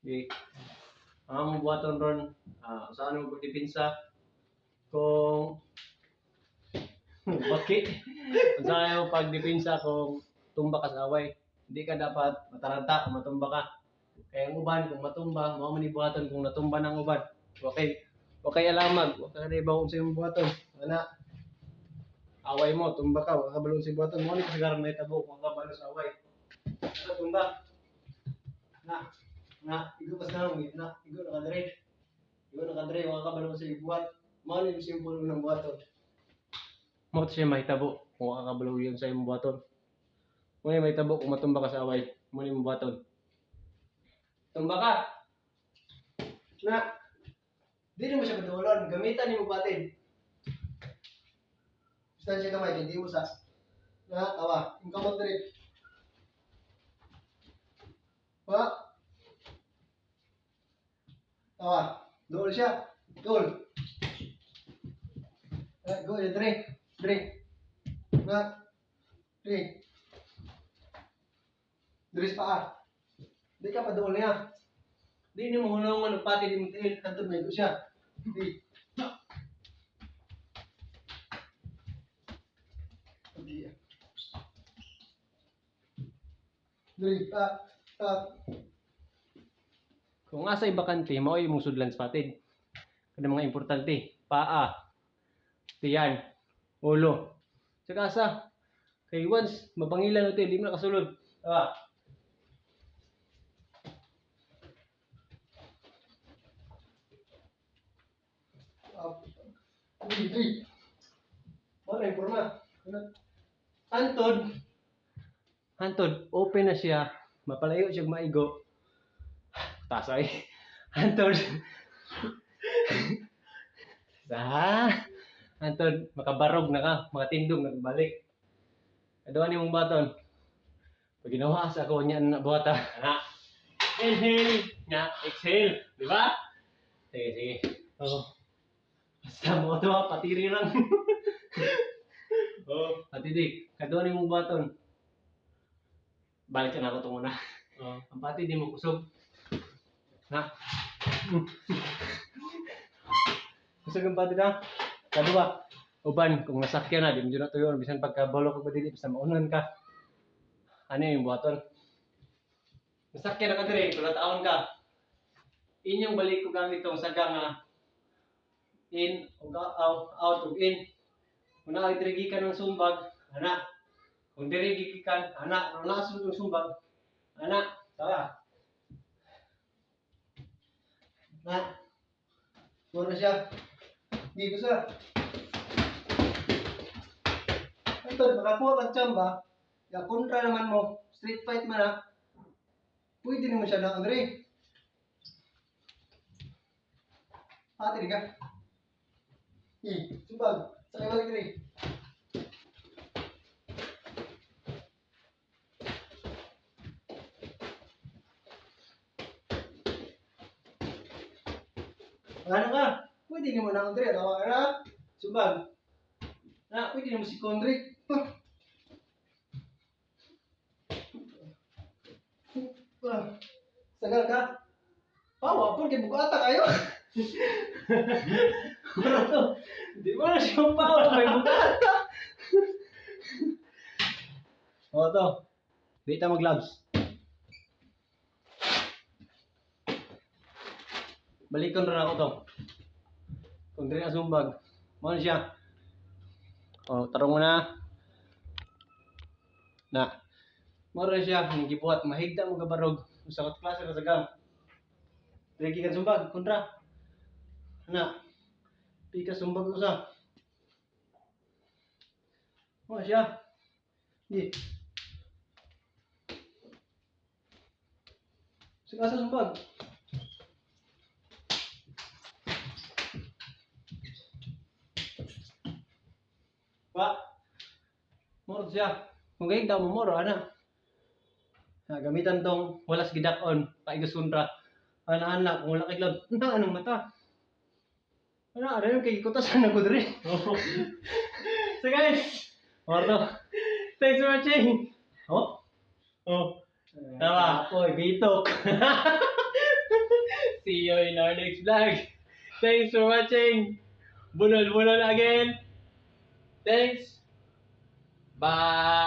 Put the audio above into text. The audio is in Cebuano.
Okay. Ang among buhaton ron, saan mo pagdepensa kung baki. Unsa mo pagdepensa kung tumba ka sa away? Hindi ka dapat mataranta kung matumba ka. Kaya ang uban, kung matumba, mao man ni buhaton kung natumba ng uban. Okay. Okay alamag, wa ka na ibaw unsa imong buhaton. Ana. Away mo, tumba ka, wa ka kabalo unsa imong buhaton. Mao ni kasagaran mahitabo kung kabalo sa away. Ano tumba? Na, na, igo pas na na, igo na ka diri. Igo na ka diri, wa ka kabalo unsa imong buhat. Mao ni simple unang buhaton. Mao to siya mahitabo kung wa ka kabalo yun sa imong buhaton. Mao ni mahitabo kung matumba ka sa away. Mao ni imong buhaton. Tumba ka. Na. Dili mo siya padulon, gamitan nimo patid. Basta siya kamay, hindi mo sa. Na, tawa. Yung kamot diri. Wa. Tawa. Dool siya. Dool. Eh, go, diri. Diri. Na. Diri. Diri sa paa. Di ka pa dool niya. Di nimo hunongon og patid imong tiil. Antod may siya. Di. Di. Diri, pa, pa. Kung asa'y bakante, mao imong sudlan sa patid. Kada mga importante, paa, tiyan, ulo. Saka asa, kay once mapangilan o di mo na kasulod. Ah. Up. Diri, diri. Mao na yung porma. Antod, antod, open na siya, mapalayo siya maigo. Tasay. Antod. Sa antod, makabarog na ka, makatindog na balik. Aduan nimong baton. Pag ginawa sa ako niya na buhata. Na. Inhale, nga, exhale, di ba? Sige, sige. Oh. Basta mo to, patiri lang. Oh. Patidik, kaduan nimong baton. Balik ka na ako ito muna. Oh. Ang pati di mo kusog. Na. Kusog ang pati na. Kadua. Uban, kung nasakyan na, di mo dyan na tuyo. Bisan pagkabalo ka ba dili, basta maunan ka. Ano yung buhaton? Nasakyan na ka dire, kung nataon ka. Inyong balik ko gamit tong saga nga in o out, out ug in. Kung naa diri gikan ng sumbag, ana. Kung diri gikan, ana, kung naa ng sumbag, ana, tawa. Na. Mura siya. Di ko sa. Antod, makakuha kang tsamba. Ya, kontra naman mo. Street fight man na. Pwede naman siya na, Andre. Pati ka. Eh, sumbag. Sakay balik diri. Ano ka? Pwede nimo na, Andre. Tawa ka na. Sumbag. Na, pwede nimo si Condric. Ah, sagal ka. Pawa, porque bugata kayo. Bro, di mo na siya pawa, may bugata. O to, di ta mag-gloves. Balikon rin ako to. Kung diri na sumbag, mo na siya. O, tarong mo na. Na. Mo rin siya, ang gibuhat, mahigda mo gabarog. Usa ka klase ra sa gang. Diri gikan sumbag, kontra. Na. Pika sumbag usa. Mo na siya. Di. Sige sa sumbag. Wa. Moro siya. Kung gayud mo moro ana. Na gamitan tong walas gidak-on paigos kontra. Ana ana kung wala kay glove, na anong mata. Ana ano yung kay kutasan na ko diri. So guys, moro. Thanks for watching. Oh. Oh. Tama. Oy, bitok. See you in our next vlog. Thanks for watching. Bunol bunol again. Thanks. Bye.